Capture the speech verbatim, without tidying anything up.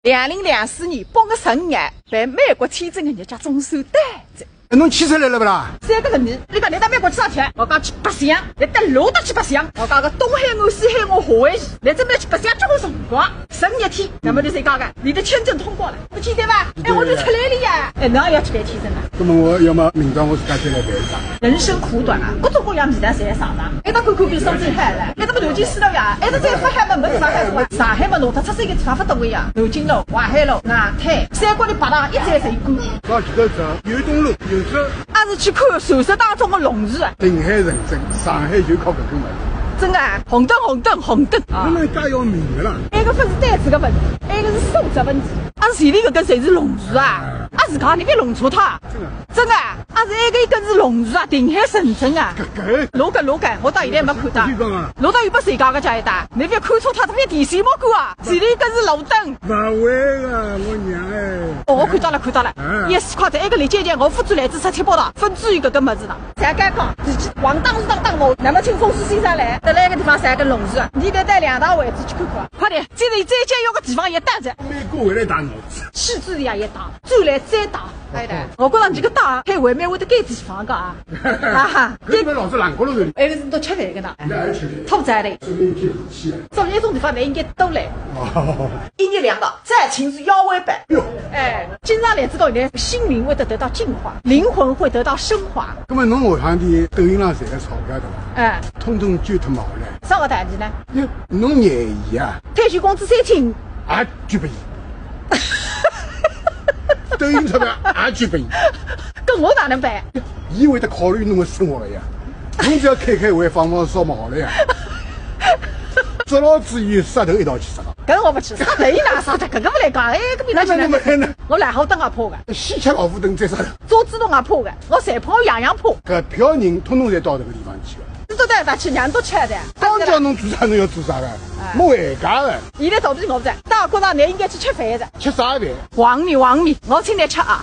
两零两四年八月十五日，办美国签证的日脚总算到了。侬签出来了勿啦？三个问题，侬讲侬到美国去啥去？我讲去白相，侬到哪搭去白相？我讲个东海岸、西海岸、夏威夷，侬准备去白相交关辰光，十五日天，那么就是讲个，侬的签证通过了，勿简单伐？哎，我就出来了呀。哎，侬也要去办签证啊？那么我要么明朝我自家再来办一张。人生苦短啊，各种各样味道侪要尝尝。一直看看比上海好了，一直么南京西路呀，一直再勿好么没上海是伐？上海么弄得出手个地方勿多个呀，南京路、淮海路、外滩，三角里八大一站侪有。到前头走，有一栋路，有只阿是去看传说当中的龙船啊。定海神针，上海就靠搿根物事。真的啊，红灯红灯红灯啊！侬哪能介要命个啦？埃个勿是单子个问题，埃个是素质问题。阿是前头搿根侪是龙船啊？阿是讲侬别弄错脱？真的。真的啊，阿是埃个一根是龙船啊，定海神针啊。搿个。老梗老梗，我到现在没看到。不知道啊。老到有把谁讲个叫一打，侬别看错脱，特别电视没看啊，前头一根是路灯。勿会个，我娘哎。哦，我看到了，看到了。嗯。Yes，快点，埃个立交关，我勿转来只出七八道，勿转有搿个物事了。 才刚刚，自己往当时当当我，那么请风水先生来，到那个地方三个龙字，你得带两道位置去看看。快点，这里最近有个地方也带着。美国回来打我。是这里啊，也打，转来再打。哎的，我觉着你这个打，还外面会得改地方个啊。啊哈，搿你们老是懒过了的。哎，是都吃饭个呢。哪还吃饭？讨债的。这边一天很气啊。这么一种地方，你应该都来。哦。一日两道，再请示要回本。哟。哎，经常来这个呢，心灵会得得到净化，灵魂会得到升华。 那么侬下趟的抖音上赚个钞票对伐？哎。统统捐脱毛了。啥个道理呢？哟，侬廿亿啊？退休工资三千。也捐拨伊。抖音钞票也捐拨伊。搿我哪能办？伊会得考虑侬个生活个呀。侬只要开开会，放放烧么好了呀。捉牢仔伊杀头一道去杀个。搿我勿去，杀头伊哪杀得？搿个勿来讲，哎，搿比那那那么那，我来好等也怕个。先吃老虎凳再杀头。 做主动也怕个，我侪怕，我样样怕。搿票人统统侪到搿个地方去个。是到底哪去？娘都吃的。刚叫侬做啥，侬要做啥个？哎。没回家个。现在到底我勿在，大觉着侬应该去吃饭个。吃啥饭？黄米，黄米，我请侬吃啊。